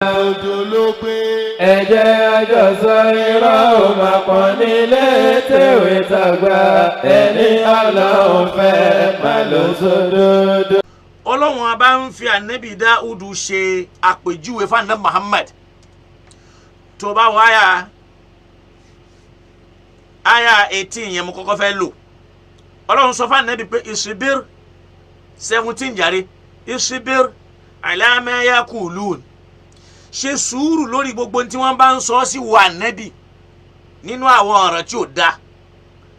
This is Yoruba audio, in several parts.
Òjò ló gbé. Ẹ jẹ́ àjọsọ irọ́ ò máa pọ̀ nílé tèwé tàgbà ẹni Ọlọ́run fẹ́ máa lọ sódòdó. Ọlọ́run a bá ń fi ànábì Dáúdù ṣe àpèjúwe fún ànábì Muhammad. Tó bá wọ àyà 18 yẹn mo kọ́kọ́ fẹ́ lò. Ọlọ́run sọ fún ànábì pé ìsibir 17 jàre ìsibir ala ma yaqulun, ṣe sùúrù lórí gbogbo tí wọ́n bá ń sọ sí wà ànábì nínú àwọn ọ̀rọ̀ tí ò da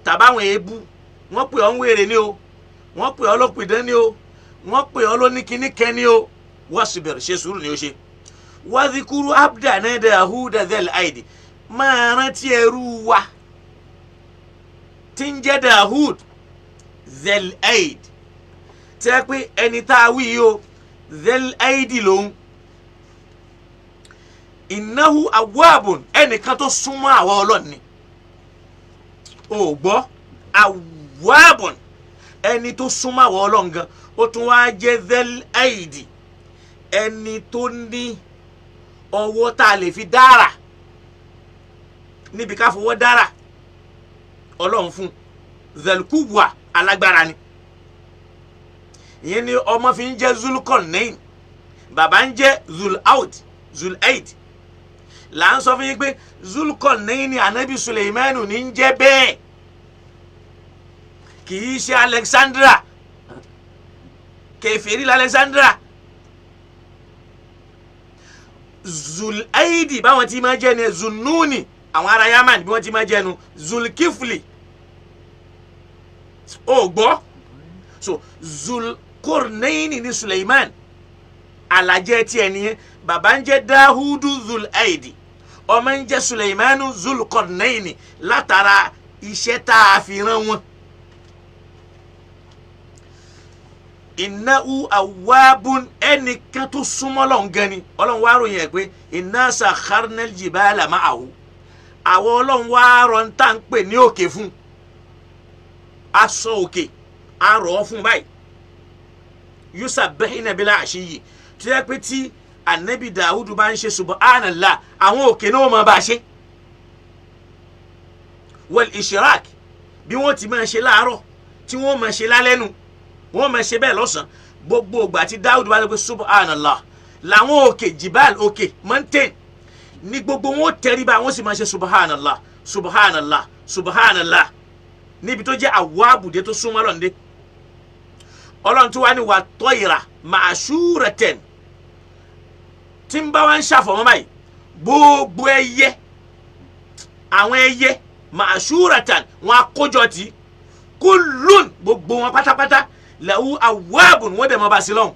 tàbáwọn èébú. Wọ́n pè ọ́ ń wèrè ni o, wọ́n pè ọ́ lópìdán ni o, wọ́n pè ọ́ lóníkíníkẹ́ ni o. Wasbir, ṣe sùúrù ni ó ṣe. Wadhikuru abdana Dawuda dhal aidi, máa rántí ẹrú wa tí ń jẹ́ Dawud dhal aidi, tẹ́ pé ẹni tá a wí yìí o, dhal aidi lòun, innahu awwabun, ẹnìkan tó súnmọ́ àwa Ọlọ́run ni. O gbọ́, awwabun, ẹni tó súnmọ́ àwa Ọlọ́run gan, ó tún wá jẹ́ dhal aidi, ẹni tó ní ọwọ́ tá a lè fi dára níbi ká fọwọ́ dára Ọlọ́run fún. Zalkuwa, alágbára ni. Ìyẹn ni ọmọ fi ń jẹ́ Zulqarnain, bàbá ń jẹ́ Zulaud, Zulaid. Là ń sọ fún yín pé Zulqarnain ni anabi Suleimanu ní ń jẹ́ bẹ́ẹ̀, kì í ṣe Alexandra, kèfèrí l'Alexandra. Zulaidi báwọn ti máa jẹ́ ni Zununi, àwọn ará Yaman bí wọ́n ti máa jẹ́ nu Zulkifli. Ó gbọ́, so Zulqarnaini ni Suleiman, alajẹ tiẹ̀ nìyẹn. Bàbá ń jẹ́ Dahudu Zulaidi, ọmọ ń jẹ́ Suleimanu Zulqarnaini, látara iṣẹ́ tá a fi rán wọn. Innahu awwabun, ẹnìkan tó súnmọ́ Ọlọ́run gan ni. Ọlọ́run wá ròyìn ẹ̀ pé inna sakharnal jibala ma'ahu, àwọn Ọlọ́run wá rọ ń tà ń pè ní òkè fún, aṣọ òkè arọ̀ fún báyìí, yusabbihna bil ashiyyi, tó yẹ pé tí anabi Dawudu bá ń ṣe subhanallah, àwọn òkè náà máa bá a ṣe. Wal ishrak, bí wọ́n ti máa ṣe láàárọ̀ tí wọ́n máa ṣe lálẹ́ nu, wọ́n máa ṣe bẹ́ẹ̀ lọ́sàn-án. Gbogbo ìgbà tí Dáúdù bá lọ pé subhanallah, làwọn òkè jibal, òkè mountain ní gbogbo wọn tẹríba, wọ́n sì máa ṣe subhanallah subhanallah subhanallah níbi tó jẹ́ àwọ̀ àbùdé tó súnmọ́ lọ́ndé. Ọlọ́run tó wá ní wà tọ́yìrà ma'shuratan, tí ń bá wa ń ṣàfọ̀mọ́ báyìí, gbogbo ẹyẹ, àwọn ẹyẹ ma'shuratan, wọn akójọ tí kullun, gbogbo wọn pátápátá, lẹ́wọ́ awáàbùn, wọ́n dẹ̀ mọ́ bá sí lọ́hùn.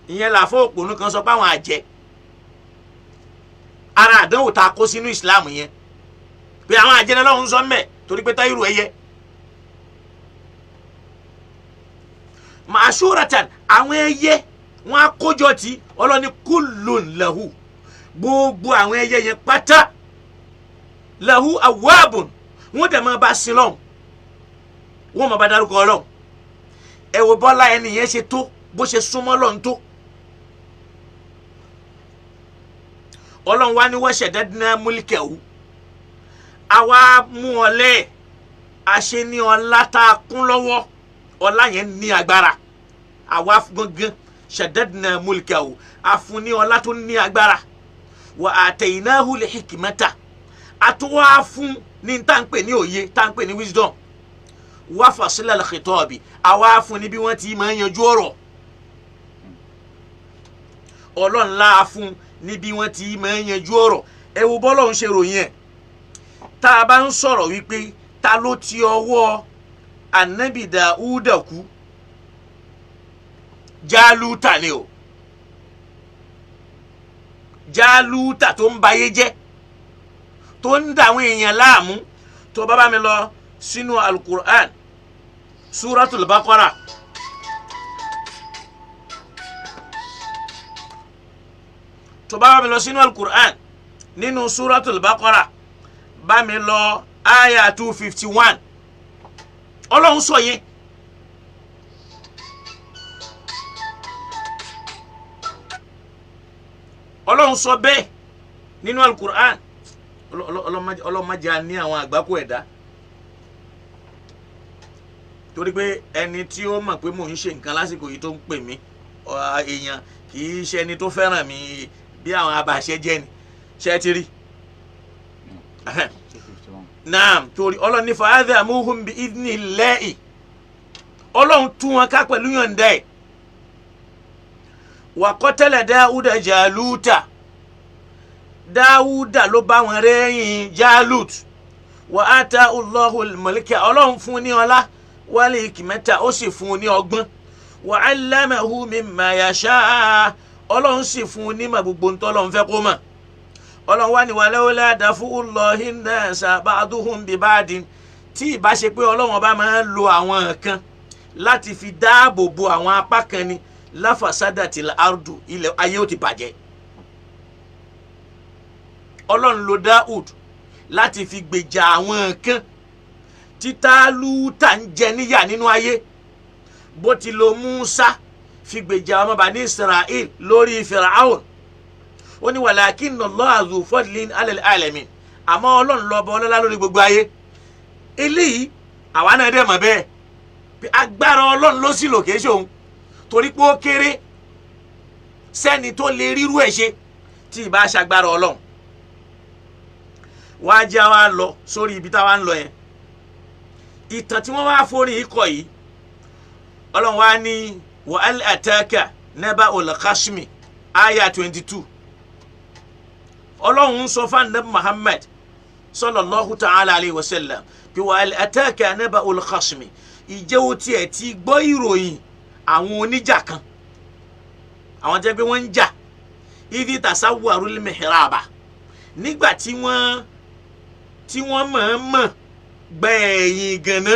Ìyẹn làfọ́ òpònú kan sọ pé àwọn àjẹ́ ara àdánwò tá a kó sínú ìsìláàmù yẹn, pé àwọn àjẹ́ náà lọ́hùn sọ mẹ́ torí pé táyìrù ẹyẹ. Màṣúratan, àwọn ẹyẹ wọn akójọ tí ọlọ́ni kullun lahu, gbogbo àwọn ẹyẹ yẹn pátá lahu awáàbùn, wọ́n dẹ̀ mọ́ bá sí lọ́hùn, wọ́n máa bá dárúkọ Ọlọ́run. Ẹ wo bọ́lá ẹni yẹn ṣe tó, bó ṣe súnmọ́ Ọlọ́run tó. Ọlọ́run wá ní wọ́n ṣẹ̀dá múlíkẹ̀wù, àwa mú ọ lẹ́, àṣẹ ní ọlá tá a kún lọ́wọ́, ọlá yẹn ní agbára. Àwa gangan ṣẹ̀dá múlíkẹ̀wù, àfún ní ọlá tó ní agbára. Wà àtẹ̀yìnáhù lè hikmata, àtúwá fún ní tá ń pè ní òye, tá ń pè ní wisdom. Wá fasila al-khitabi, àwa fún ni bí wọ́n ti máa ń yanjú ọ̀rọ̀. Ọlọ́run la fún ni bí wọ́n ti máa ń yanjú ọ̀rọ̀. Ẹ wo bọ́lọ́run ṣe ròyìn ẹ̀. Tá a bá ń sọ̀rọ̀ wípé ta ló ti ọwọ́ anabi Dáúdà kú, Jálútà ni o. Jálútà tó ń bayé jẹ́, tó ń dà àwọn èèyàn láàmú. Tó bá bá mi lọ sínú alukur'an, suratul Baqara, tó bá mi lọ sínú alukur'an nínú suratul Baqara, bá mi lọ aya 251, Ọlọ́run sọ yẹn. Ọlọ́run sọ bẹ́ẹ̀ nínú alukur'an. Ọlọ́mọdé a ní àwọn àgbákò ẹ̀dá, torí pé ẹni tí ó mọ̀ pé mò ń ṣe nǹkan lásìkò yìí tó ń pè mí, èèyàn kì í ṣe ẹni tó fẹ́ràn mi bí àwọn abàṣẹ jẹ́ ni. Ṣé ti rí? Naam, torí Ọlọ́run ní fa'adhamuhum bi idhnillahi, Ọlọ́run tú wọn ká pẹ̀lú yọ̀ǹda ẹ̀. Wa qatala Dáúdà Jálútà, Dáúdà ló bá wọn rẹ́yìn Jálút. Wa ataahu Allahul mulka, Ọlọ́run fún ní ọlá, wal hikmata, ó sì fún ní ọgbọ́n. Wa allamahu mimma yasha, Ọlọ́run sì fún ní mà gbogbo ń tọ́lọ́run fẹ́ kó mọ̀. Ọlọ́run wá ní walawla dafu'ullahi nnasa ba'duhum bi ba'din, tí ìbá ṣe pé Ọlọ́run ọba máa ń lo àwọn kan láti fi dáàbò bo àwọn apá kan ni, lafasadatil ardu, ilẹ̀ ayé ó ti bàjẹ́. Ọlọ́run lo Dáúd láti fi gbèjà àwọn kan tí Tálútà ń jẹ níyà nínú ayé, bó ti lo Musa fi gbèjà ọmọ Bani Israel lórí Firaun. Ó ní walakinna Allaha dhu fadlin alal alamin, àmọ́ Ọlọ́run lọ́ba ọlọ́lá lórí gbogbo ayé. Eléyìí àwa náà dẹ̀ mọ̀ bẹ́ẹ̀ pé agbára Ọlọ́run ló sì lò kìí ṣe òun, torí pé ó kéré sẹ́ni tó lè rírú ẹ̀ ṣe tí ì bá ṣagbára Ọlọ́run. Wá jẹ́ wa lọ sórí ibi táwa ń lọ yẹn, ìtàn tí wọ́n wá forí ikọ̀ yìí, Ọlọ́run wá ní wa hal ataka naba'ul khasmi aya 22. Ọlọ́run ń sọ fún Ànábì Muhammad sallallahu ta'ala alayhi wa sallam pé wa hal ataka naba'ul khasmi, ìjẹ́ o tiẹ̀ ti gbọ́ ìròyìn àwọn oníjà kan, àwọn jẹ́ pé wọ́n ń jà, idh tasawwarul mihraba, nígbà tí wọ́n mọ̀ọ́mọ̀ gbẹ̀yìn gànà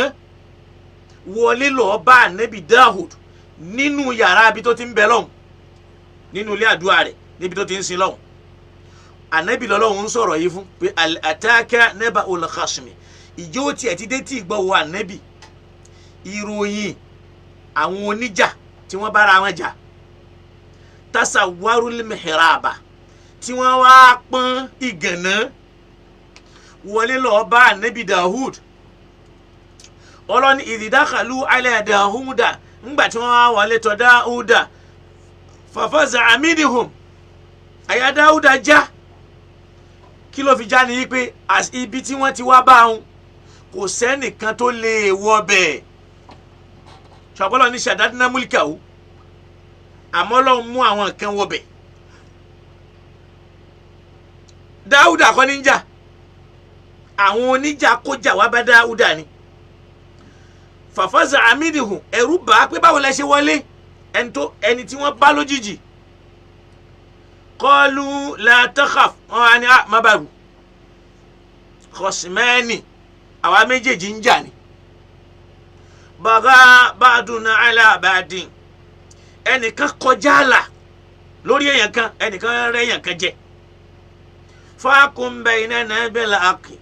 wọlé lọ́ọ́ bá Ànábì Dáhùd nínú yàrá ibi tó ti ń bẹ lọ́hùn, nínú ilé àdúrà rẹ̀ níbi tó ti ń sin lọ́hùn. Ànábì lọ́lọ́hùn ń sọ̀rọ̀ yìí fún pé ataka naba'ul khasmi, ìjọ tiẹ̀ ti dé tí ìgbọ́ wo Ànábì ìròyìn àwọn oníjà tí wọ́n bára wọn jà, tasawwarul mihraba, tí wọ́n wá pọ́n ìgànná wọlé lọ́ọ́ bá Ànábì Dahud. Ọlọ́ni ìdídákàlù ala Dahuda, ńgbà tí wọ́n wá wọlé tọ̀ Dáúdà, fafaza'a minhum, àyà Dáúdà já. Kí ló fi já ni pé ibi tí wọ́n ti wá bá wọn kò sẹ́nìkan tó lè wọ bẹ́ẹ̀. Ṣàpọ́lọ́ ní ṣàdádínà múlíkà o, àmọ́ Ọlọ́run mú àwọn kan wọ bẹ́ẹ̀. Dáúdà kọ́ ní ń jà, àwọn oníjà kójà wá bá Dáúdà ni. Fàfàzà amídìhùn, ẹ̀rù bà á pé báwo lẹ ṣe wọlé ẹni tí wọ́n bá lójijì. Kọlu la takhaf, wọn á ní má bàrù, khasmani, àwa méjèèjì ń jà ni. Bagha ba'duna ala ba'din, ẹnìkan kọjá àlà lórí èèyàn kan, ẹnìkan rẹ́ èèyàn kan jẹ. Fahkum baynana bil haqqi,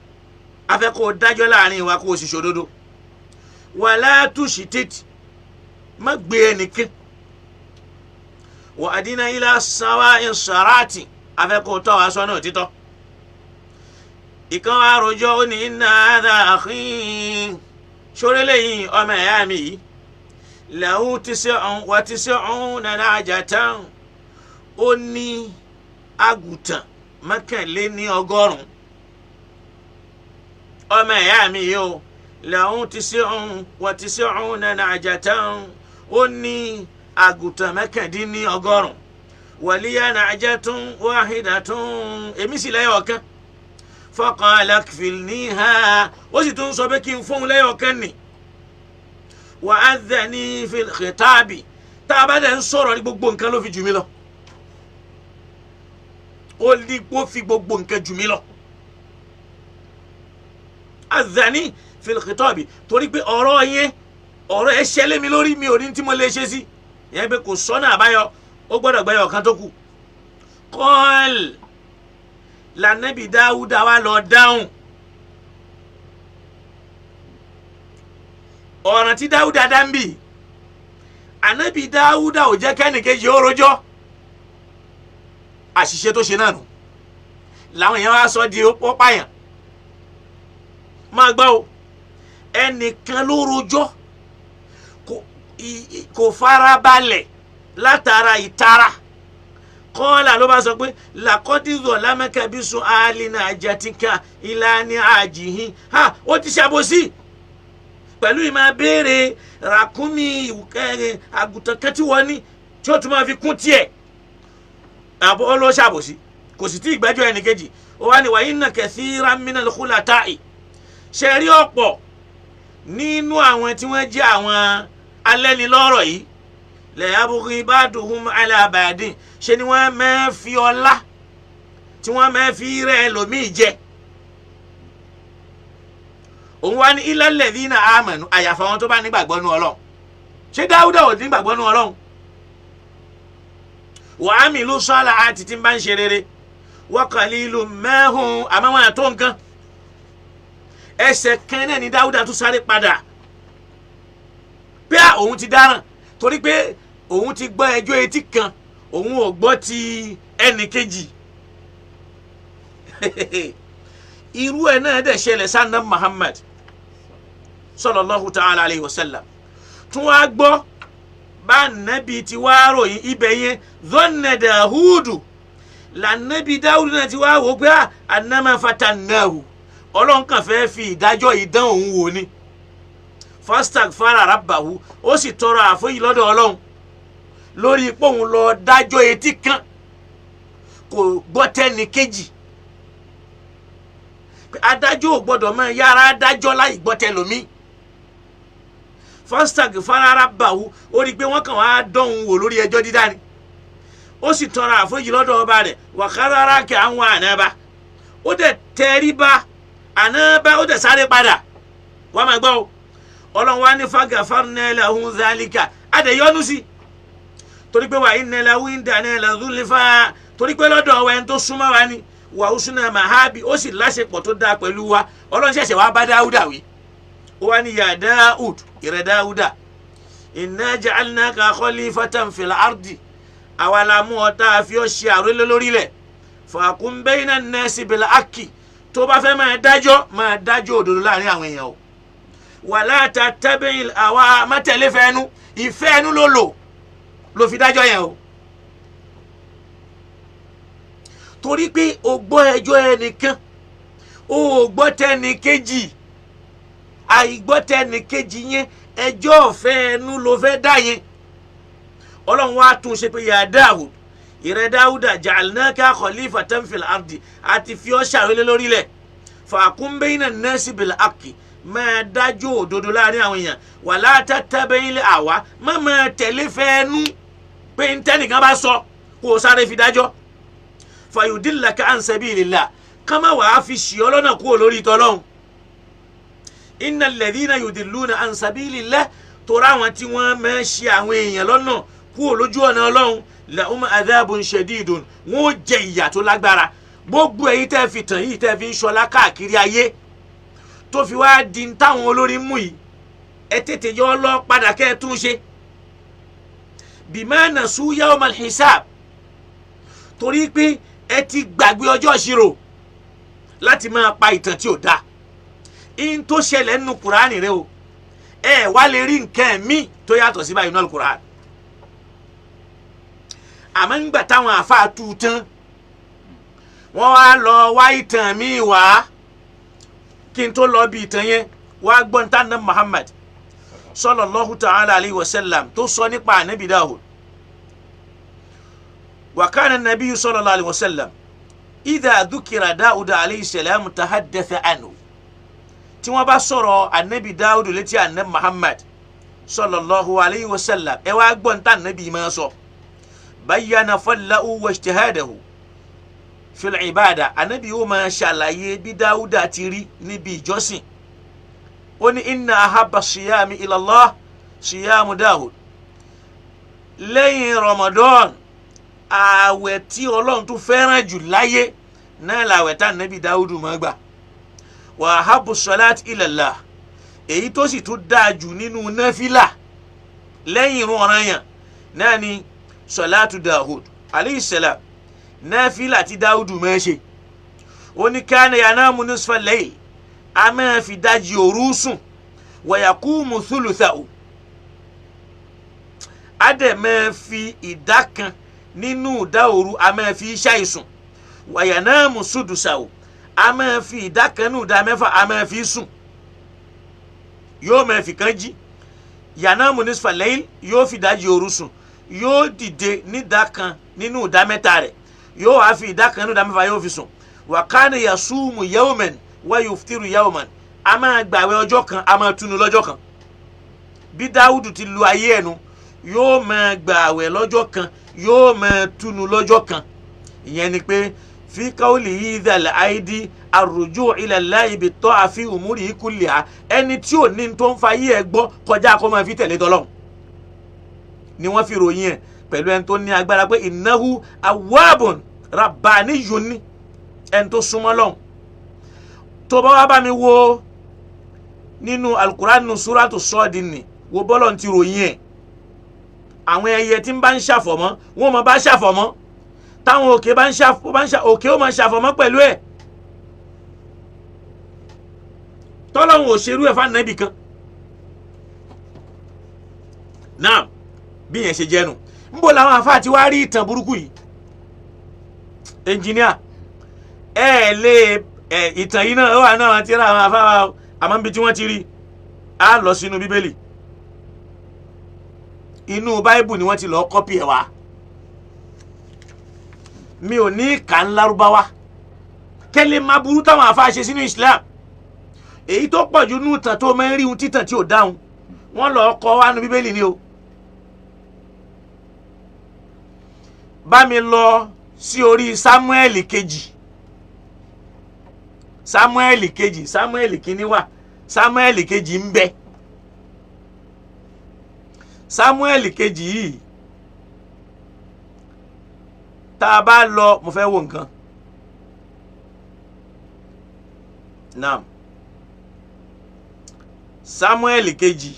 afẹ́ kó o dájọ́ láàrin wa kó o sì ṣòdodo. Wala tushtit, má gbé ẹnìkan. Wa adina ila sawa'i sirati, afẹ́ kó o tọ́ wa sọ́nà òtítọ́. Ìkan wa rojọ́, ó ní inna hadha akhi, ṣoré lẹ́yìn ọmọ ẹ̀yà mi yìí, lahu tis'un wa tis'una na'jatan, ó ní àgùntàn 191. Ọmọ ẹ̀yà mi yìí o, lahu tis'un wa tis'una na'jatan, ó ní àgùntàn 99. Waliya na'jatun wahidatun, èmi sì lẹ́yọ̀ kan. Faqala kfilniha, ó sì tún sọ pé kí n fóun lẹ́yọ̀ kan ni. Wa adhani fil khitabi, tá a bá dẹ̀ ń sọ̀rọ̀ ní gbogbo nǹkan ló fi jù mí lọ. Ó ní kó fi gbogbo nǹkan jù mí lọ. Adhani fil khitabi, torí pé ọ̀rọ̀ yẹn, ọ̀rọ̀ ẹ ṣẹlẹ̀ mi lórí, mi ò ní tí mo lè ṣe sí. Ìyẹn pé kò sọ́nà àbáyọ, ó gbọ́dọ̀ gbẹ́yọ̀ kan tó kù. Kọ́ọ̀lì lànàbì Dáúdà wá lọ dáhùn. Ọ̀ràn tí Dáúdà dá ń bì, ànàbì Dáúdà ò jẹ́ kẹ́nìkejì ó rojọ́. Àṣìṣe tó ṣe náà nù làwọn èèyàn wá sọ di ó pààyàn. Máa gbọ́ o, ẹnìkan ló rojọ́ kò farabalẹ̀ látara ìtara. Kọ́ọ̀là ló bá sọ pé làkọ́dìzọ̀ lámẹ́kẹ́bísùn àlìna àjàtìkà ìlànà àjìhìn. Ha, ó ti ṣàbòsí pẹ̀lú ìmọ̀ béèrè ràkúnmí àgùntàn kan tí wọ́n ní tí ó tún máa fi kún tiẹ̀. Àbọ̀ ó ló ṣàbòsí, kò sì tí ì gbẹ́jọ́ ẹnì kejì. Ó wá ní wa inna kathiran minal khulata'i, ṣe rí ọ̀pọ̀ nínú àwọn tí wọ́n jẹ́ àwọn alẹ́nilọ́rọ̀ yìí, lẹ́yàbùkún ba'duhum ala ba'din, ṣe ni wọ́n máa fi ọlá tí wọ́n máa fi rẹ́ ẹlòmíì jẹ. Òun wá ní illal ladhina amanu, àyàfà wọn tó bá nígbàgbọ́ nú Ọlọ́run. Ṣé Dáúdà ò nígbàgbọ́ nú Ọlọ́run? Wa amilu salihati, tí ń bá ń ṣe rere, wa qalilun ma hum, àmọ́ wọn àtó nǹkan. Ẹsẹ̀ kan náà ni Dáúdà tún sáré padà pé òun ti dáràn, torí pé òun ti gbọ́ ẹjọ́ etí kan, òun ò gbọ́ ti ẹnì kejì. Irú ẹ̀ náà dẹ̀ ṣẹlẹ̀ sanna Muhammad sallallahu ta'ala alayhi wa sallam. Tún wá gbọ́ bá nàbí ti wá ròyìn ibẹ̀ yẹn, dhanna Dahudu, lànàbí Dáúdù náà ti wá wò pé annama fatannahu, Ọlọ́run kàn fẹ́ fi ìdájọ́ ìdán òun wò ni. Fastaghfara rabbahu, ó sì tọrọ àforíjì lọ́dọ̀ Ọlọ́run lórí pé òun lọ dájọ́ etí kan, kò gbọ́ tẹ́ni kejì. Adájọ́ ò gbọ́dọ̀ máa yára dájọ́ láì gbọ́ tẹlòmí. Fastaghfara rabbahu, ó rí i pé wọ́n kàn wá dán òun wò lórí ẹjọ́ dídá ni. Ó sì tọrọ àforíjì lọ́dọ̀ ọba rẹ̀, wa kharra raki'an wa anaba, ó dẹ̀ tẹríba ànábá, ó dẹ̀ sáré padà. Wọ́n máa gbọ́ o, Ọlọ́run wa ní fagafarna lahu dhalika, adẹ̀yọ́nú sí, torí pé wa inna lahu indana lazulfa, torí pé lọ́dọ̀ wa ẹni tó súnmọ́ wa ni, wa husna mahabi, ó sì láṣepọ̀ tó dáa pẹ̀lú wa. Ọlọ́run ṣẹ̀ṣẹ̀ wá bá Dáúdà wí, ó wá ní ya Dáúd, ìrẹ̀ Dáúdà, inna ja'alnaka khalifatan fil ardi, àwa la mú ọ tá a fi ọ́ ṣe àrólé lórílẹ̀, fahkum bayna an-nasi bil haqqi, tó bá fẹ́ máa dájọ́, máa dájọ́ òdodo láàrin àwọn èèyàn o, wala tattabi'il hawa, má tẹ̀lé fẹ́nu, ìfẹ́ ẹnu ló lò ló fi dájọ́ yẹn o, torí pé o gbọ́ ẹjọ́ ẹnìkan, o ò gbọ́ tẹnìkejì. Àìgbọ́ tẹnìkejì yẹn, ẹjọ́ ọ̀fẹ́ ẹnu ló fẹ́ dá yẹn. Ọlọ́run wá tún ṣe pé ya Dáúd, ìrẹ́ Dáúdà, ja'alnaka khalifatan fil ardi, àti fi ọ́ ṣàrólé lórílẹ̀, fahkum bayna an-nasi bil haqqi, máa dájọ́ òdodo láàrin àwọn èèyàn, wala tattabi'il hawa, má máa tẹ̀lé fẹ́ẹ́nú pé ntẹ́nìkan bá sọ kó o sáré fi dájọ́, fayudillaka an sabilillah, ká má wàá fi ṣì ọ́ lọ́nà kúrò lórí tọ́lọ́hún. Innal ladhina yudilluna an sabilillah, torí àwọn tí wọ́n máa ṣì àwọn èèyàn lọ́nà kúrò lójú ọ̀nà Ọlọ́run, lahum adhabun shadidun, wọ́n ó jẹ ìyà tó lágbára. Gbogbo èyí tẹ́ fi tàn yìí, tẹ́ fi ń ṣọlá káàkiri ayé, tó fi wá di táwọn olórí mú yìí, ẹ tètè yọ ọ lọ padà kẹ́ ẹ tún ṣe. Bima nasu yawmal hisab, torí pé ẹ ti gbàgbé ọjọ́ ìṣirò láti máa pa ìtàn tí ò dáa. In tó ṣẹlẹ̀ nínú Kùránì rẹ o, ẹ wá lè rí nǹkan míì tó yàtọ̀ sí báyìí nínú Kùránì. Àmọ́ ńgbà táwọn àáfàá tú tán, wọ́n wá lọ wá ìtàn míì wá. Kí n tó lọ bí ìtàn yẹn, wá gbọ́n tánà Muhammad sallallahu ta'ala alayhi wa sallam tó sọ nípa ànábì Dáhùd. Wa kana nabiyyu sallallahu alayhi wa sallam idha dhukira Dáhùd alayhi salam tahaddatha anhu. Tí wọ́n bá sọ̀rọ̀ ànábì Dáhùd létí ànábì Muhammad sallallahu alayhi wa sallam, ẹ wá gbọ́n tánà nàbí máa sọ. Bayyana fadlahu wa ijtihadahu fil ibada, anabi yóò máa ṣàlàyé bí Dáúdà ti rí níbi ìjọsìn. Ó ní inna ahabba siyami ilallah siyamu Dáhùd. Lẹ́yìn Ramadan, ààwẹ̀ tí Ọlọ́run tún fẹ́ràn jù láyé náà làwẹ̀ tá anabi Dáúdù máa gbà. Wa ahabbu salat ilallah, èyí tó sì tún dáa jù nínú náfìlà lẹ́yìn irun ọ̀ranyàn náà ni salatu Dáhùd alayhi salam. Náfìlà tí Dáúdù máa ṣe, ó ní kana yanamu nisfa layl, a máa fi dájì òru sùn, wa yaqumu thuluthahu, a dẹ̀ máa fi ìdá kan nínú ìdá òru a máa fi ṣàìsùn, wa yanamu sudusahu, a máa fi ìdá kan nínú ìdá mẹ́fà a máa fi sùn, yóò máa fi kan jí. Yanamu nisfa layl, yóò fi ìdajì òru sùn, yóò dìde nídá kan nínú ìdá mẹ́ta rẹ̀, yóò wá fi ìdá kan nínú ìdá mẹ́fà yóò fi sùn. Wa kana yasumu yawman wa yuftiru yawman, a máa gbàwẹ̀ ọjọ́ kan, a máa túnu lọ́jọ́ kan. Bí Dáúdù ti lu ayé ẹnu, yóò máa gbàwẹ̀ lọ́jọ́ kan, yóò máa túnu lọ́jọ́ kan. Ìyẹn ni pé fi qawlihi dhal aidi arruju ila Allahi bit-ta'a fi umurihi kulliha, ẹni tí ò ní tó ń fa yí ẹ gbọ́ kọjá kó máa fi tẹ̀lé tọ́lọ́hún ni wọ́n fi ròyìn ẹ̀ pẹ̀lú ẹni tó ní agbára pé innahu awwabun rabbaniyun, ní ẹni tó súnmọ́ lọ́hùn. Tó bá wá bá mi wo nínú alukur'an nínú suratu Sọ́ọ̀dì ni, wo bọ́lọ̀ ti ròyìn ẹ̀, àwọn ẹyẹ tí ń bá ń ṣàfọ̀mọ́ wọn ò mọ̀ bá ṣàfọ̀mọ́, táwọn òkè bá ń ṣà òkè ó máa ṣàfọ̀mọ́ pẹ̀lú ẹ̀. Tọ́lọ́hún ò ṣerú ẹ̀ fún kan náà. Bí yẹn ṣe jẹ́nu ń bò làwọn àfáà ti wá rí ìtàn burúkú yìí. Ẹnjìníà ẹ lè ẹ ìtàn yìí náà ó wà náà ti ra àwọn àfáà wa, àmọ́ níbi tí wọ́n ti rí a lọ sínú bíbélì, inú báíbù ni wọ́n ti lọ́ọ́ kọ́pì ẹ̀ wá. Mi ò ní kà ń lárúbáwá kẹ́lẹ́ máa burú táwọn àfáà ṣe sínú Islam. Èyí tó pọ̀ jù nù tàn tó máa ń rí ohun títàn tí ò dáhùn, wọ́n lọ́ọ́ kọ́ wá nu bíbélì ni o. Bá mi lọ sí orí Sámúẹ́lì kejì, Sámúẹ́lì kejì, Sámúẹ́lì kínní wà, Sámúẹ́lì kejì ń bẹ. Sámúẹ́lì kejì yìí tá a bá lọ, mo fẹ́ wo nǹkan. Naam, Sámúẹ́lì kejì,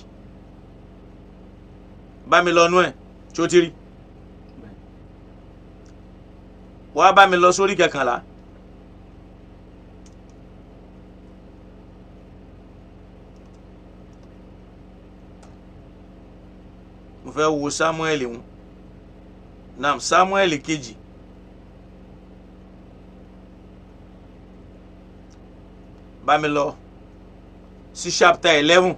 bá mi lọ nú ẹ̀ tí ó ti rí, wá bá mi lọ sórí kẹkànlá. Mo fẹ́ wo Sámúẹ́lì wọn. Naam, Sámúẹ́lì kejì, bá mi lọ sí chapter 11.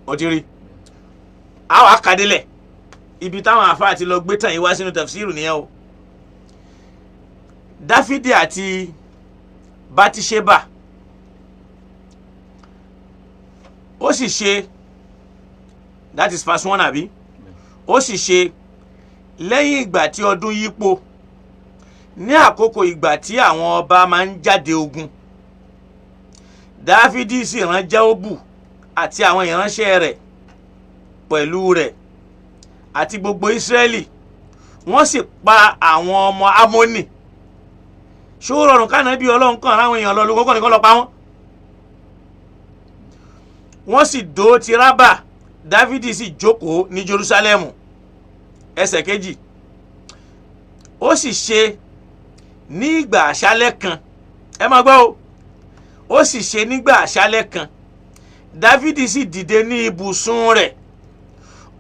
Ó ti rí àwọn akadélẹ̀ ibi táwọn àfáà ti lọ gbé tàn yín wá sínú tafsiru nìyẹn o. Dáfídì àti Bátíṣébà, ó sì ṣe, that is verse 1 àbí, ó sì ṣe lẹ́yìn ìgbà tí ọdún yípo, ní àkókò ìgbà tí àwọn ọba máa ń jáde ogun, Dáfídì sì rán Jóábù àti àwọn ìránṣẹ́ rẹ̀ pẹ̀lú rẹ̀ àti gbogbo Ísírẹ́lì, wọ́n sì pa àwọn ọmọ Ámónì. Ṣó rọrùn kánà bí Ọlọ́run kan ráwọn èèyàn lọ lóko kọ́ nìkan lọ pa wọ́n? Wọ́n sì dó ti Rábà, Dáfídì sì jókòó ní Jerúsálẹ́mù. Ẹsẹ̀ kejì, ó sì ṣe ní ìgbà àṣálẹ́ kan, ẹ máa gbọ́ o, ó sì ṣe nígbà àṣálẹ́ kan, Dáfídì sì dìde ní ibùsùn rẹ̀,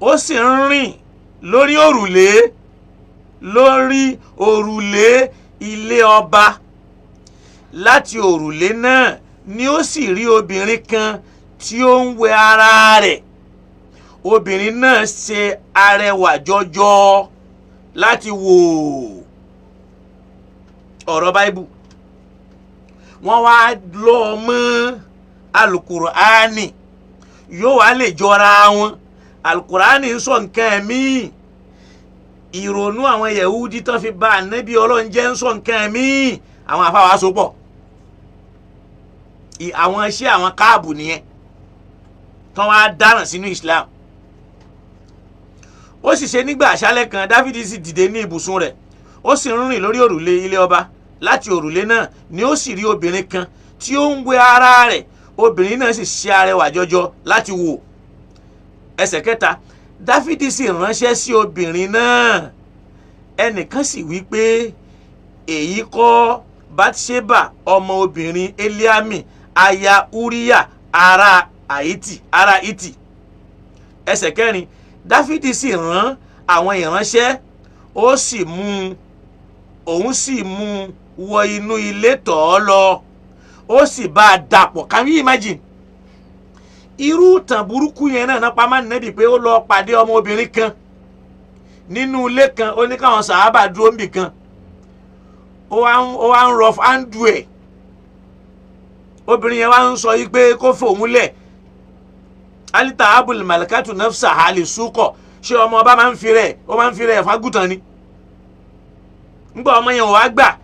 ó sì ń rìn lórí òrùlé, lórí òrùlé ilé ọba. Láti òrùlé náà ni ó sì rí obìnrin kan tí ó ń wẹ ara rẹ̀. Obìnrin náà ṣe arẹwà jọjọ láti wò. Ọ̀rọ̀ báíbù wọ́n wá lọ mọ́ alukur'ani, yóò wá lè jọra wọn. Alukur'ani ń sọ nǹkan míì, ìrònú àwọn Yẹhudi tán fi bà ànábì Ọlọ́run jẹ́ ń sọ nǹkan míì, àwọn afáwa so pọ̀. Àwọn iṣẹ́ àwọn káàbù nìyẹn tán wá dáràn sínú Islam. Ó sì ṣe nígbà àṣálẹ́ kan, Dáfídì sì dìde ní ibùsùn rẹ̀, ó sì ń rìn lórí òrùlé ilé ọba. Láti òrùlé náà ni ó sì rí obìnrin kan tí ó ń wẹ ara rẹ̀. Obìnrin náà sì ṣe arẹwà jọjọ láti wò. Ẹsẹ̀ kẹta, Dáfídì sì ránṣẹ́ sí obìnrin náà, ẹnìkan sì wí pé èyí kọ́ Bátṣébà ọmọ obìnrin Eliami aya Uriya ará Hítì. Ẹsẹ̀ kẹrin, Dáfídì sì rán àwọn ìránṣẹ́, ó sì mú òun sì mú wọ inú ilé tọ̀ ọ́ lọ, ó sì bá a dàpọ̀. Can you imagine? Irú ìtàn burúkú yẹn náà nápa máa ń nẹ́bi pé ó lọ pàdé ọmọbìnrin kan nínú ilé kan, ó ní káwọn sàábà dúró níbì kan, ó wá ń rọ áńdù ẹ̀. Obìnrin yẹn wá ń sọ yìí pé kó fòun lẹ̀. Alita abul malikatu nafsa hali sukọ, ṣé ọmọ ọba máa ń fi rẹ̀, ó máa ń fi rẹ̀ fagùtàn ni? Ńgbà ọmọ yẹn wàá gbà,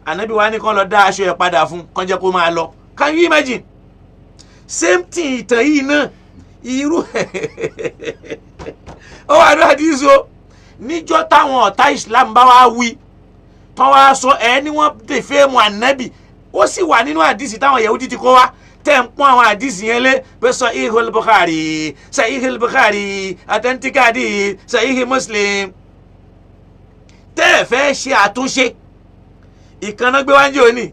ànábì wa ní kán lọ dá aṣọ yẹn padà fún, kán jẹ́ kó máa lọ. Can you imagine? Same thing ìtàn yìí náà, irú ó wà ní àdìsó. Níjọ́ táwọn ọ̀tá Islam bá wá wí tán wá sọ ẹ ní wọ́n dè fẹ́ẹ̀mù ànábì, ó sì wà nínú àdìsí táwọn Yahudi ti kó wá, tẹ́ ń pọ́n àwọn àdìsí yẹn lé pé Sahihul Bukhari, Sahihul Bukhari, authentic hadith, Sahih Muslim. Tẹ́ ẹ fẹ́ ṣe àtúnṣe ìkànnà gbé wájú òní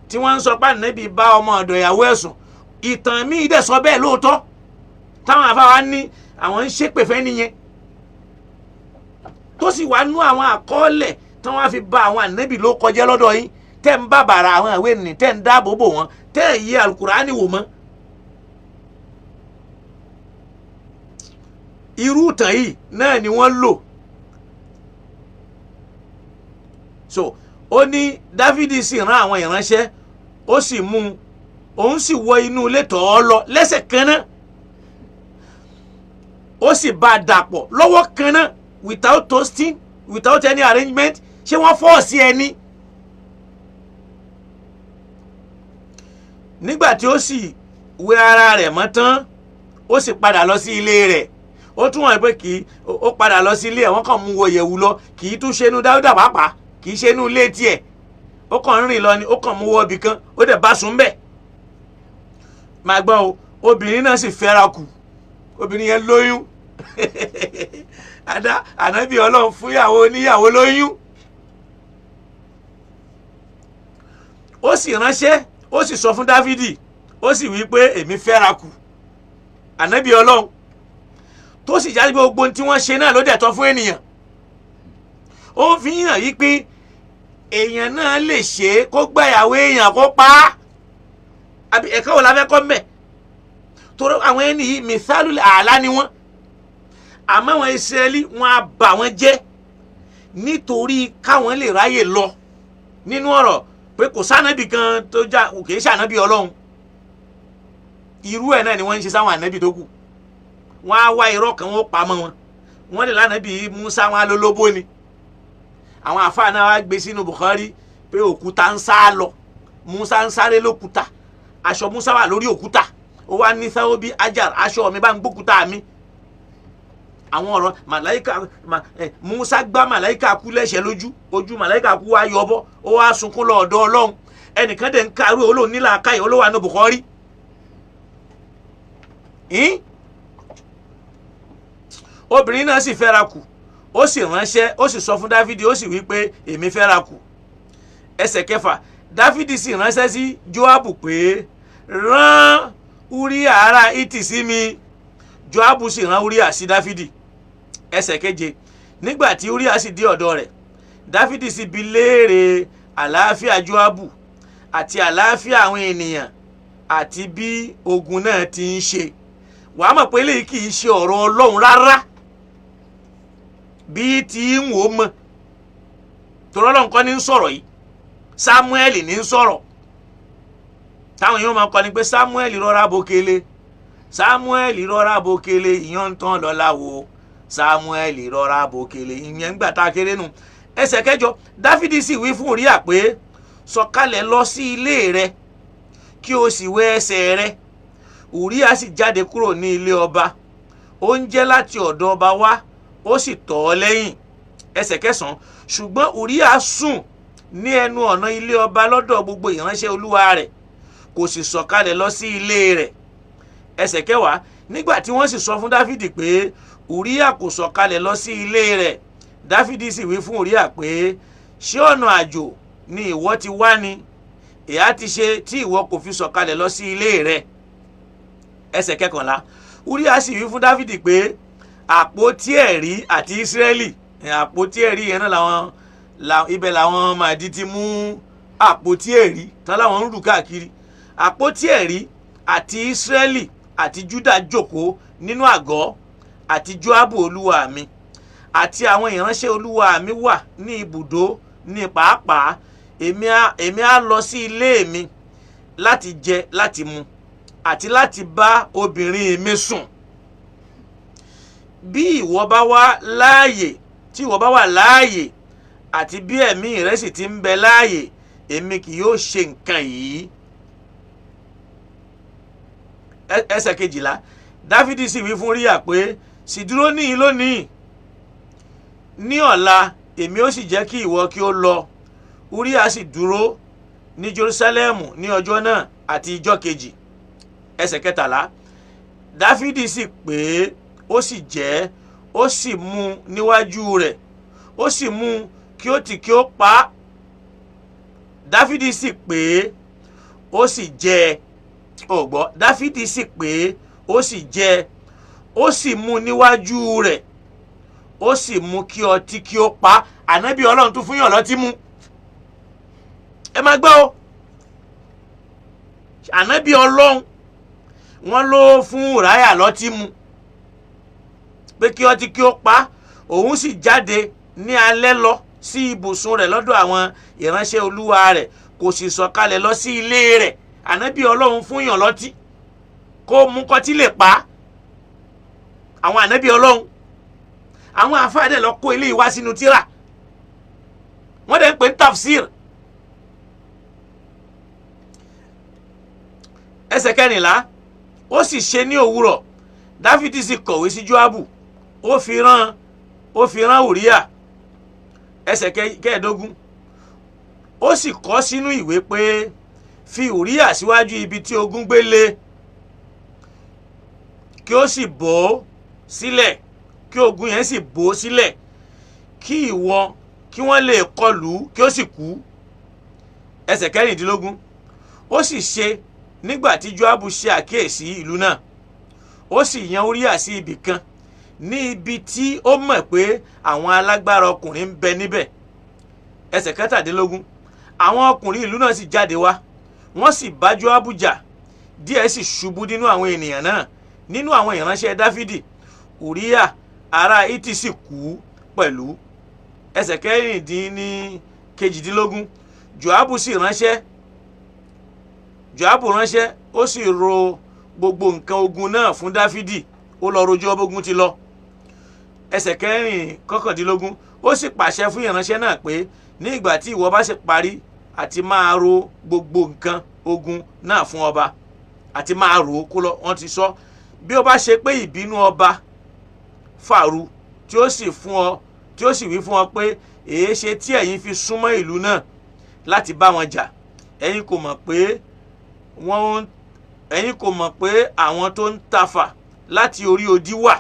tí wọ́n ń sọ pé ànábì bá ọmọ ọ̀dọ̀ ìyàwó ẹ̀sùn. Ìtàn míì dẹ̀ sọ bẹ́ẹ̀ lóòótọ́, táwọn afáwa ní àwọn ń ṣépè fẹ́ nìyẹn, tó sì wá nú àwọn àkọọ́lẹ̀ tí wọ́n fi ba àwọn ànábì ló kọjá lọ́dọ̀ yín, tẹ́ ń bàbàrà àwọn ìwé nì, tẹ́ ń dáàbò bò wọ́n, tẹ́ ń yí alukurani wò mọ́. Irú ìtàn yìí náà ni wọ́n lò. So ó ní Dáfídì sì rán àwọn ìránṣẹ́, ó sì mú un, òun sì wọ inú ilé tọ̀ ọ́ lọ lẹ́sẹ̀ kan náà, ó sì bá a dàpọ̀ lọ́wọ́ kan náà, without toasting, without any arrangement. Ṣé wọ́n fọ́ọ̀sì ẹni? Nígbà tí ó sì wẹ ara rẹ̀ mọ́ tán, ó sì padà lọ sí ilé rẹ̀. Ó tún wọ̀n pé kì í ó padà lọ sí ilé ẹ̀, wọ́n kàn mú wọ yẹ̀wù lọ, kì í tún ṣe inú Dáúdà pàápàá, kì í ṣe inú ilé tiẹ̀, ó kàn ń rìn lọ ni, ó kàn mú wọ ibì kan, ó dẹ̀ bá sùn bẹ́ẹ̀. Máa gbọ́ o, obìnrin náà sì fẹ́ra kù, obìnrin yẹn lóyún. Àdá ànábì Ọlọ́run fún ìyàwó oníyàwó lóyún. Ó sì ránṣẹ́, ó sì sọ fún Dáfídì, ó sì wí pé èmi fẹ́ra kù. Ànábì Ọlọ́run tó sì jáde gbogbo tí wọ́n ṣe náà ló dẹ̀ tọ́ fún ènìyàn. Ó fi hàn yí pé èèyàn náà lè ṣe é kó gbàyàwó èèyàn kó pa á. Àbí ẹ̀ka wo la fẹ́ kọ́ mbẹ̀? Torí àwọn ẹni yìí mìsálù àlá ni wọ́n. Àmọ́ àwọn Ísírẹ́lì wọn á bà wọ́n jẹ́ nítorí káwọn lè ráyè lọ nínú ọ̀rọ̀ pé kò sànábì kan tó já, kì í sànábì Ọlọ́run. Irú ẹ̀ náà ni wọ́n ń ṣe sáwọn ànábì tó kù. Wọ́n á wá irọ́ kan wọ́n pa mọ́ wọn. Wọ́n lè lánàbì Musa wọn á lólobó ni. Àwọn àfáà náà wá gbé sínú Bukhari pé òkúta ń sá lọ, Musa ń sáré lókúta, aṣọ Musa wà lórí òkúta, ó wá ní sáwọ́ bí ajar, aṣọ mi bá ń gbókúta mi. Àwọn ọ̀rọ̀ màláìka, Musa gbá màláìka kú lẹ́sẹ̀ lójú, ojú màláìka kú wá yọbọ́, ó wá sunkún lọ ọ̀dọ̀ Ọlọ́run. Ẹnìkan dẹ̀ ń karú olóhùn nílà káyọ̀ olówó àná Bukhari. Obìnrin náà sì fẹ́ra kù, ó sì ránṣẹ́, ó sì sọ fún Dáfídì, ó sì wí pé èmi fẹ́ra kù. Ẹsẹ̀ kẹfà, Dáfídì sì ránṣẹ́ sí Jóábù pé rán Úríyà ará Hítì sí mi. Jóábù sì rán Úríyà sí Dáfídì. Ẹsẹ̀ keje, nígbà tí Úríyà sì dé ọ̀dọ̀ rẹ̀, Dáfídì sì bi léèrè àlàáfíà Jóábù àti àlàáfíà àwọn ènìyàn àti bí ogun náà ti ń ṣe. Wàá mọ̀ pé eléyìí kì í ṣe ọ̀rọ̀ Ọlọ́run rárá bí tí ń wò ó mọ̀. Torí Ọlọ́run kọ́ ní ń sọ̀rọ̀ yìí, Sámúẹ́lì ní ń sọ̀rọ̀. Táwọn yóò máa kọ́ ni pé Sámúẹ́lì rọra bòkele, Sámúẹ́lì rọra bòkele, ìyàn ń tán lọ́la wo, Sámúẹ́lì rọra bòkele, ìyẹn ń gbà tá a kéré nu. Ẹsẹ̀ kẹjọ, Dáfídì sì wí fún Úríyà pé sọ̀kalẹ̀ lọ sí ilé rẹ kí o sì wẹ ẹsẹ̀ rẹ. Úríyà sì jáde kúrò ní ilé ọba, ó ń jẹ́ láti ọ̀dọ̀ ọba wá, ó sì tọ̀ ọ́ lẹ́yìn. Ẹsẹ̀ kẹsàn-án, ṣùgbọ́n Úríyà sùn ní ẹnu ọ̀nà ilé ọba lọ́dọ̀ gbogbo ìránṣẹ́ olúwa rẹ̀, kò sì sọ̀kalẹ̀ lọ sí ilé rẹ̀. Ẹsẹ̀ kẹwàá, Nígbà tí wọ́n sì sọ fún Dáfídì pé Ùríyà kò sọ̀kalẹ̀ lọ sí ilé rẹ̀, Dáfídì sì wí fún Ùríyà pé ṣé ọ̀nà àjò ni ìwọ ti wá ni? Èyí ti ṣe tí ìwọ kò fi sọ̀kalẹ̀ lọ sí ilé rẹ̀. Ẹsẹ̀ kẹkànlá. Ùríyà sì wí fún Dáfídì pé àpótí ẹ̀rí àti Ísírẹ́lì, àpótí ẹ̀rí yẹn náà làwọn ibẹ̀ làwọn màdí ti mú àpótí ẹ̀rí tán láwọn ń rù káàkiri. Àpótí ẹ̀rí àti Ísírẹ́lì àti Júdà jókòó nínú àgọ́, àti Jóábù olúwa mi àti àwọn ìránṣẹ́ olúwa mi wà ní ibùdó ní pàápàá. Èmi á lọ sí ilé mi láti jẹ láti mu àti láti bá obìnrin mi sùn. Bí ìwọ bá wà láàyè, tí ìwọ bá wà láàyè àti bí ẹ̀mí rẹ sì ti ń bẹ láàyè, èmi kì yóò ṣe nǹkan yìí. Ẹsẹ̀ kejìlá. Dáfídì sì wí fún Ùríyà pé sì dúró níhìn lónìí, ní ọ̀la èmi ó sì jẹ́ kí ìwọ kí ó lọ. Ùríyà sì dúró ní Jerúsálẹ́mù ní ọjọ́ náà àti ijọ́ kejì. Ẹsẹ̀ kẹtàlá. Dáfídì sì pè é, ó sì jẹ́, ó sì mú níwájú rẹ̀, ó sì mú kí ó tì kí ó pa á. Dáfídì sì pè é, ó sì jẹ́, ó gbọ́. Dáfídì sì pè é, ó sì jẹ́, ó sì mú níwájú rẹ̀, ó sì mú kí ọtí kí ó pa. Ànábì Ọlọ́run tún fún yàn lọ́tí mú. Ẹ máa gbọ́ o, Ànábì Ọlọ́run wọ́n ló fún Ùráyà lọ́tí mu pé kí ọtí kí ó pa. Òun sì jáde ní alẹ́ lọ sí ibùsùn rẹ̀ lọ́dọ̀ àwọn ìránṣẹ́ olúwa rẹ̀, kò sì sọ̀kalẹ̀ lọ sí ilé rẹ̀. Ànábì Ọlọ́run fún yàn lọ́tí kó mú kọtí lè pa. Àwọn ànábì Ọlọ́run, àwọn àfáà dẹ̀ lọ kó ilé ìwá sínú tírà, wọ́n dẹ̀ ń pè ní tafsir. Ẹsẹ̀ kẹrìnlá. Ó sì ṣe ní òwúrọ̀, Dáfídì sì kọ̀wé sí Jóábù, ó fi rán Ùríyà. Ẹsẹ̀ kẹẹ̀ẹ́dógún. Ó sì kọ sínú ìwé pé fi Ùríyà síwájú ibi tí ogun gbé lé, kí ó sì bò ó sílẹ̀, kí ogun yẹn sì bò ó sílẹ̀, kí ìwọ kí wọ́n lè kọlù kí ó sì kú. Ẹsẹ̀ kẹrìndínlógún. Ó sì ṣe nígbà tí Jóábù ṣe àkíyèsí ìlú náà, ó sì yan Ùríyà sí ibì kan ní ibi tí ó mọ̀ pé àwọn alágbára ọkùnrin ń bẹ níbẹ̀. Ẹsẹ̀ kẹtàdínlógún. Àwọn ọkùnrin ìlú náà sì jáde wá, wọ́n sì bá Jóábù jà, díẹ̀ sì ṣubú nínú àwọn ènìyàn náà, nínú àwọn ìránṣẹ́ Dáfídì. Ùríyà ará Hítì sì kú pẹ̀lú. Ẹsẹ̀ kẹrìndínlógún. Jóábù sì ránṣẹ́, Jóábù ránṣẹ́, ó sì ro gbogbo nǹkan ogun náà fún Dáfídì. Ó lọ rojọ́ ogun ti lọ. Ẹsẹ̀ kọkàndínlógún. Ó sì pàṣẹ fún ìránṣẹ́ náà pé ní ìgbà tí ìwọ bá sì parí àti máa ro gbogbo nǹkan ogun náà fún ọba, àti máa rò ó kó lọ, wọ́n ti sọ. Bí ó bá ṣe pé ìbínú ọba fàru, tí ó sì fún ọ, tí ó sì wí fún ọ pé èé ṣe tí ẹ̀yin fi súnmọ́ ìlú náà láti bá wọn jà, ẹ̀yin kò mọ̀ pé wọ́n, ẹ̀yin kò mọ̀ pé àwọn tó ń tafà láti orí odi wà.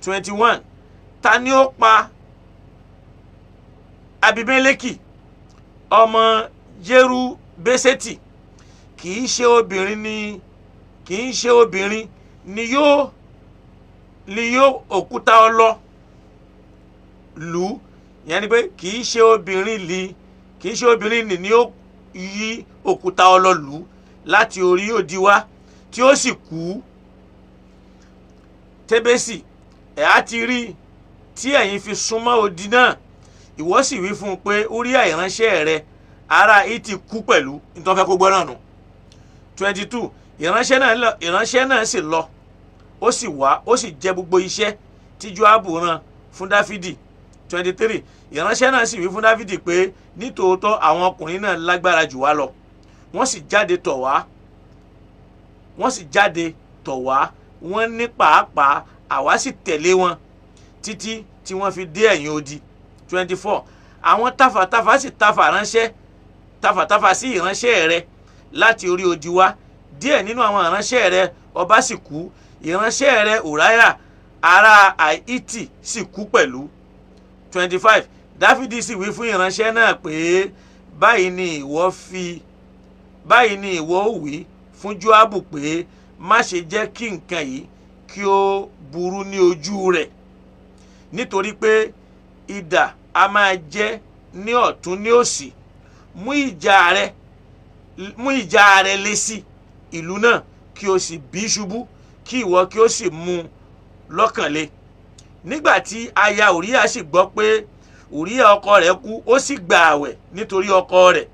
21. Ta ni ó pa Abimeleki ọmọ Jerubeseti? Kì í ṣe obìnrin ni, kì í ṣe obìnrin ni yóò òkúta ọlọ lù. Ìyẹn ni pé kì í ṣe obìnrin ni, kì í ṣe obìnrin ni ó yí òkúta ọlọ lù láti orí odi wá tí ó sì kú. Tébésì, ẹ̀ á ti rí tí ẹ̀yin fi súnmọ́ odi náà. Ìwọ sì wí fún un pé Ùríyà ìránṣẹ́ rẹ ará Hítì kú pẹ̀lú. Nítorí fẹ́ kó gbọ́ náà nù. 22. Ìránṣẹ́ náà sì lọ, ó sì wá, ó sì jẹ gbogbo iṣẹ́ tí Jóábù rán fún Dáfídì. 23. Ìránṣẹ́ náà sì wí fún Dáfídì pé nítòótọ́ àwọn ọkùnrin náà lágbára jù wá lọ, wọ́n sì jáde tọ̀ wá, wọ́n sì jáde tọ̀ wá, wọ́n ní pàápàá àwa sì tẹ̀lé wọn títí tí wọ́n fi dé ẹ̀yìn odi. 24. Àwọn tafàtafà sì tafà ránṣẹ́, tafàtafà sí ìránṣẹ́ rẹ láti orí odi wá. Díẹ̀ nínú àwọn ìránṣẹ́ rẹ ọba sì kú. Ìránṣẹ́ rẹ̀ Ùráyà ará Hítì sì kú pẹ̀lú. 25. Dáfídì sì wí fún ìránṣẹ́ náà pé, báyìí ni ìwọ fi báyìí ni ìwọ ó wí fún Jóábù pé, má ṣe jẹ́ kí nǹkan yìí kí ó burú ní ojú rẹ̀, nítorí pé idà a máa jẹ́ ní ọ̀tún ní òsì. Mú ìjà rẹ lé sí ìlú náà, kí o sì bí ṣubú, kí ìwọ kí o sì mú un lọ́kàn le. Nígbà tí aya Ùríyà sì gbọ́ pé Ùríyà ọkọ rẹ̀ kú, ó sì gba àwẹ̀ nítorí ọkọ rẹ̀.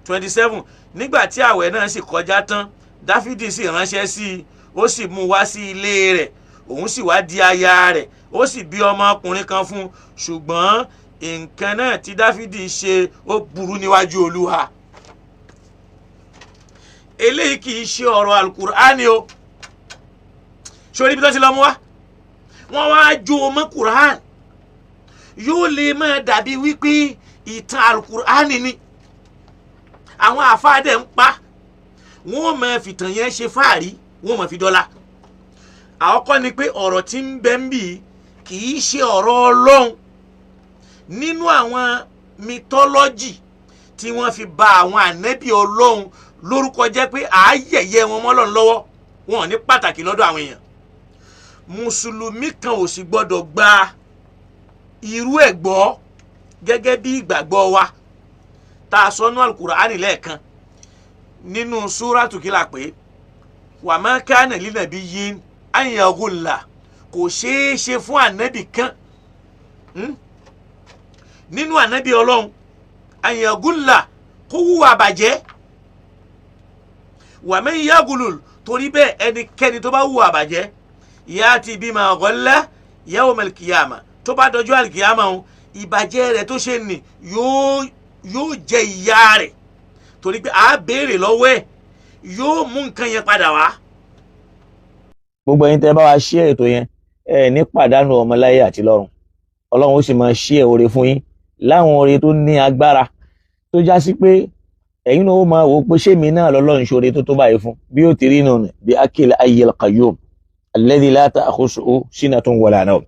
27. Nígbà tí àwẹ̀ náà sì kọjá tán, Dáfídì sì ránṣẹ́ sí i, ó sì mú wá sí ilé rẹ̀, òun sì wá di aya rẹ̀, ó sì bí ọmọkùnrin kan fún un. Ṣùgbọ́n nǹkan náà tí Dáfídì ṣe, ó burú níwájú Olúwa. Eléyìí kì í ṣe ọ̀rọ̀ Alukur'ani o. Sórí ibi tó ti lọ mú wa, wọ́n wá jó o mọ́ Kur'an, yóò lè máa dàbí wípé ìtàn Alukur'ani ni. Àwọn àfáàdẹ ń pa, wọ́n máa fìtàn yẹn ṣe fáàrí, wọ́n máa fi dọ́là. Àkọ́kọ́ ni pé ọ̀rọ̀ tí ń bẹ ń bì kì í ṣe ọ̀rọ̀ Ọlọ́run. Nínú àwọn mythology tí wọ́n fi bà àwọn ànẹ́bí Ọlọ́run lórúkọ jẹ́, pé àáyẹ̀yẹ wọn mọ́ Ọlọ́run lọ́wọ́, wọn ò ní pàtàkì lọ́dọ̀ àwọn èèyàn. Mùsùlùmí kan ò sì gbọ́dọ̀ gba irú ẹ̀ gbọ́, gẹ́gẹ́ bí ìgbàgbọ́ wa tá a sọ ní Al-Qur'ani lẹ́ẹ̀kan nínú súrátù kí la pé wa ma kana linabiyyin an yagulla. Kò ṣeé ṣe fún ànábì kan nínú ànábì Ọlọ́run an yagulla, kó wúwa bàjẹ́. Wa man yagulul, torí bẹ́ẹ̀, ẹnikẹ́ni tó bá wúwa bàjẹ́, ya'ti bima ghalla yawmal qiyamah, tó bá dọjọ́ àlìkìyàmà o, ìbàjẹ́ rẹ̀ tó ṣe nì yóò jẹ ìyà rẹ̀, torí pé a béèrè lọ́wọ́ ẹ̀, yóò mú nǹkan yẹn padà wá. Gbogbo ẹ̀yin tẹ́ bá wa ṣí ètò yẹn, ẹ ní pàdánù ọmọ láyé àti lọ́run. Ọlọ́run ó sì máa ṣí ẹ oore fún yín, láwọn oore tó ní agbára tó já sí pé ẹ̀yin náà ó máa wò ó pé ṣé mi náà lọ́lọ́run ṣoore tó tó báyìí fún. Bí ó ti rí nù ní bí akil ayyil qayyum alladhi la ta'khusuhu sinatun wala nawm.